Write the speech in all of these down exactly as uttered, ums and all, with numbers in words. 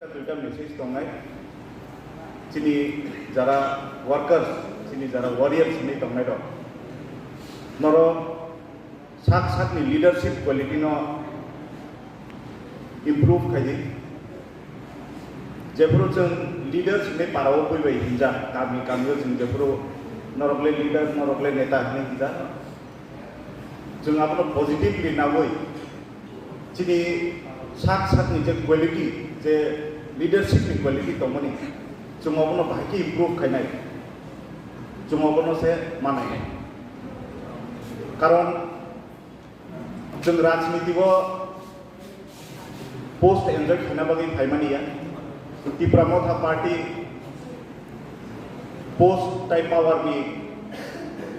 Duita message tongnai, chini jara workers, chini jara warriors hinwi tongnai rok, norok sak sakni leadership quality no improve khai di. Jephuru chwng leaders hinwi parao buibai hinjak, kami kamio chwng jephuru norok le leader, norok le neta hinwi hinjak, chwng abono positively nawi chini sak sakni je quality, je leadership ni quality tongmani, chwng abono bahai khe improve khainai, chwng abono se manai. Karon chwng rajniti o post enjoy khaina bagwi phaimani ya. Tipra Motha Party post tai power ni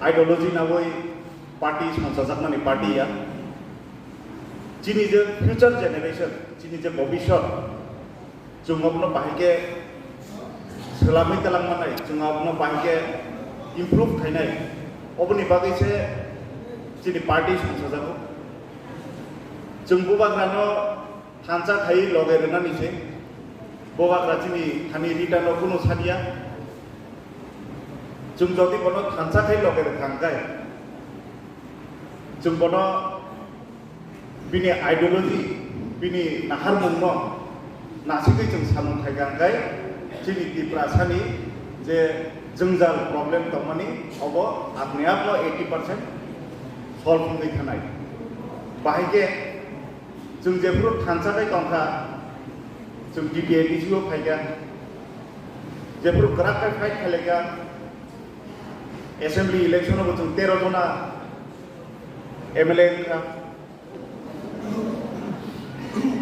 ideology nawi party songchajakmani party ya. Chini je future generation, chini je bobishyot, chwng abono bahai khe swlamwi twlang manai, chwng abono bahai khe improve khainai. Oboni bagwi se chini party songchajago. Chwng bubagrano thansa khai loge rwnani se. Bubagra chini thani rita no kunu sadia. Chwng jodi bono thansa khai loge rwkha hwnkhe, chwng bono bini ideology, bini naharmungno nasigwi chwng samung khaikha hwnkhe, chini Tiprasani je jwngjal problem tongmani, obo apni apno eighty percent solve wngwi thanai. Bahai khe chwng jephuru thansa khai tongkha, chwng D P A D C o phaikha, jephuru kwrak khai fight khailaikha, assembly election o bo chwng tero jona M L A wngkha.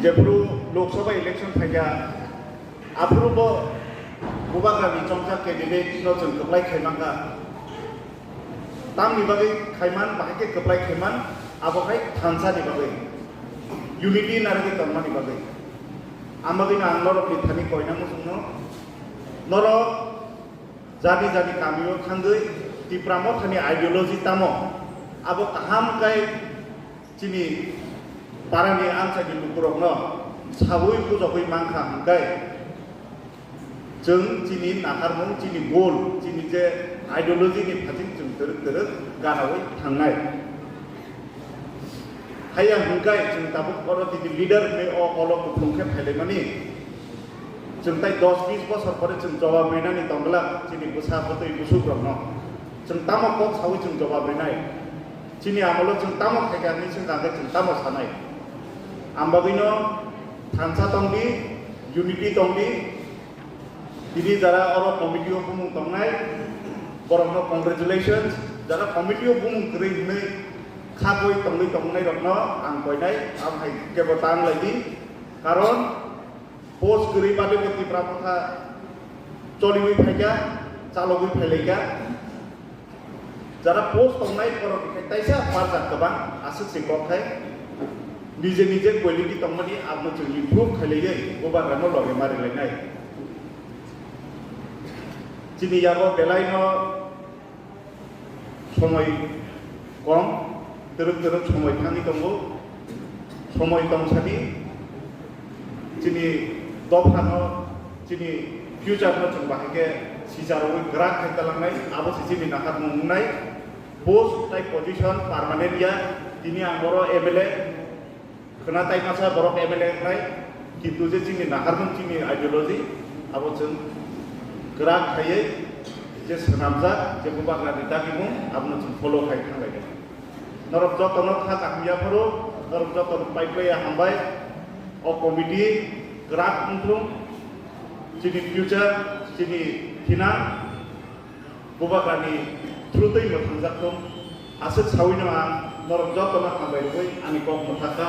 Jephuru Lok Sabha election phaikha, aphuru bo bubagrani chongkha candidate no chwng kwplai khai mankha. Tamni bagwi khaiman, bahai khe kwplai khaiman, abo khai thansa ni bagwi, unity narwgwi tongmani bagwi. Ang bagwino ang norokni thani koina muchungno, norok jani jani kamio thangwi Tipra Mothani ideology tamo, abo kaham khe chini parani amchaini lukurokno saui bujogwi mankha hwnkhe, chwng chini naharmung, chini goal, chini je ideology ni phaising chwng twrwk twrwk ganaui thangnai. Haiya hwnkhe chwng tabuk oro tini leader hinwi o olo kupulung khe phailaimani. Chwng tai dos bis bosor pore chwng jawab rinani tongglak chini bwsa bwtwi busukrokno. Chwng tamo kok saui chwng jawab rinai? Chini amolo chwng tamo khaikha hinwi swngkha hwnkhe chwng tamo sanai? Ang bagwino thansa tongdi, unity tongdi. Tini jara oro committee o bumung tongnai, borokno congratulations. Jara committee o bumung kwrwi hinwi khagwi tongwi tongnairokno ang koinai, ang hai kebo ta wnglaidi. Karon post kwrwi bade bo Tipra Motha choliwi phaikha, chalogwi phailaikha. Jara post tongnai borok ni khe taisa barjak kwbang, aswk se kok khai. Nije nije quality tongmani abono chwng improve khailaiwi bubagrano loge ma rilainai. Chini yago belaino somoi kom, twrwk twrwk somoi thangwi tongo. Somoi tong sani chini dophano, chini future no chwng bahai khe sicharogwi kwrak khai talangnai, abo se chini naharmung wngnai. Post tai position permanent ya, tini ang oro M L A, khwna tai masa borok M L A wngnai, kintu je chini naharmung, chini ideology, abo chwng kwrak khaiwi je swnamjak, je bubagrani dagimung, abono chwng follow khai thanglainai. Norok jotono kha kaham yapharo, norok jotono pai pai ya hambai. O committee kwrak wngthung, chini future, chini thinang bubagrani through twi mwthangjakthung. Aswk sawino ang norok jotono hambai rwui ani kok mwthakha.